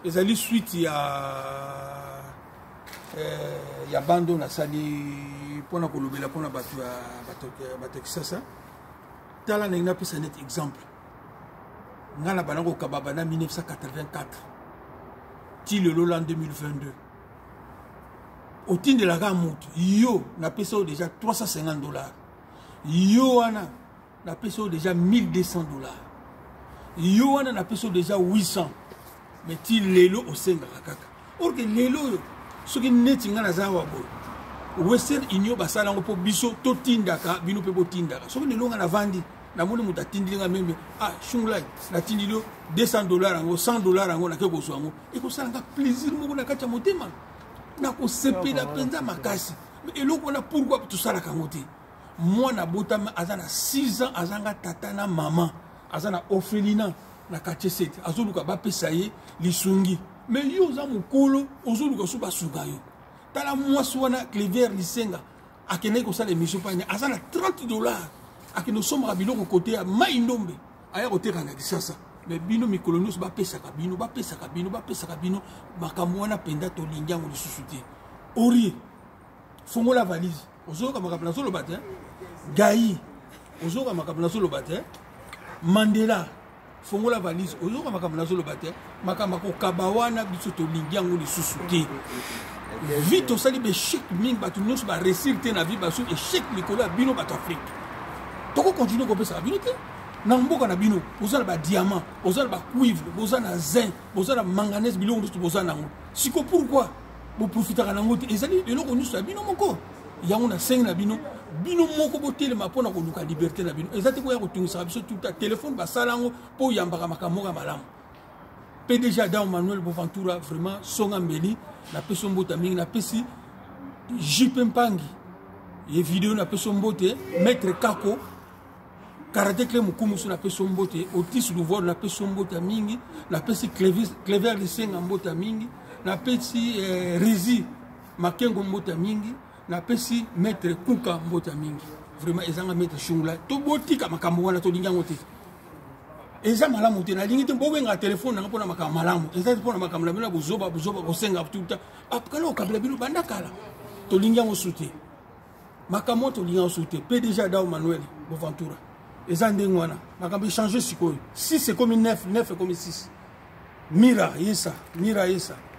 Ezali suite ya ya bando nasali mpona kolobela mpona bato ya bato ya Kisasa. Tala ndenge napesa neti exemple: ngai na banda kokaba banda 1984 ti lelo la 2022. Otindelaka motu, yo napesa yo déjà 350 $, yo wana napesa yo déjà 1200 $, yo wana napesa yo déjà 800, mais ti lelo osengaka kaka. Or que lelo oyo, soki neti ngai naza awa boye, Western Union basala yango mpo biso totindaka, bino mpe botindaka. Soki lelo ngai navandi, namoni moto atindili nga même: "Ah, Shunglai, natindili yo 200 $." Yango 100 $ yango nake kozwa yango, ekosala nga plaisir moko na kati ya motema, nakosepela mpenza makasi. Mais eloko wana, pourquoi tosalaka yango te? Mwana abotama, aza na 6 ans, azanga tata na mama, aza na orphelinat na quartier 7, azoluka bapesa ye lisungi. Mais yo oza mokolo, ozoluka so basunga yo. Tala mwasi wana, Clever Lisenga, akendaki kosala émission pani, aza na 30 $, akende osomaka biloko kote ya Mai Ndombe, aya koteka na Kisasa. Mais bino, mikolo nyonso bapesaka bino, bapesaka bino, bapesaka bino. Makambo wana mpenza, tolingi yango lisusu te. Orie, fongola valise. Ozoyoka makambo nazoloba te? Gai, ozoyoka makambo nazoloba te? Mandela, fongola valise. Ozoyoka makambo nazoloba te? Makambo akokaba wana, biso tolingi yango lisusu te. Vie, tosali baéchec mingi, bato nyonso baréussir te na vie, basu échec likolo ya bino bato Afrique. Tokocontinuer kopesaka bino te. Na mboka na bino, boza na badiamant, boza na bacuivre, boza na zinc, boza na manganèse, biloko nyonso boza nango. Siko pourquoi boprofitaka nango te? Ezali eloko nyonso ya bino moko. Yango nasengi na bino, bino moko botelema mpona koluka liberté na bino. Eza te koya kotungisaka biso tuta telefone. Basala yango mpo oyambaka makambo moko ya malamu. PDG Adam Manuel Boventura, vraiment, songa mbeli, napesi yo mbote mingi. Napesi JP Mpangi ye video, napesi yo mbote. Maître Kako Karate Clé Mokumusu, napesi yo mbote. Otis Louvoir, napesi yo mbote ya mingi. Napesi Clever Lisenga mbote ya mingi. Napesi Resi Makengo mbote ya mingi. Napesi maître Kuka mbote ya mingi. Vraiment, ezanga maître Shungula. Tobotika makambo wana, tolingi yango te, eza malamu te. Nalingi te bobengaka telefone nanga mpona makambo malamu, eza te mpona makambo na bino ya bozoba bozoba, kosenga tuta bakala okabela bino banda kala. Tolingi yango su te, makambo tolingi yango su te. PDG Adao Manuel Boventura, eza ndenge wana. Makambo échange sikoyo, 6 ekomi 9, 9 ekomi 6. Mira yesa, mira yesa.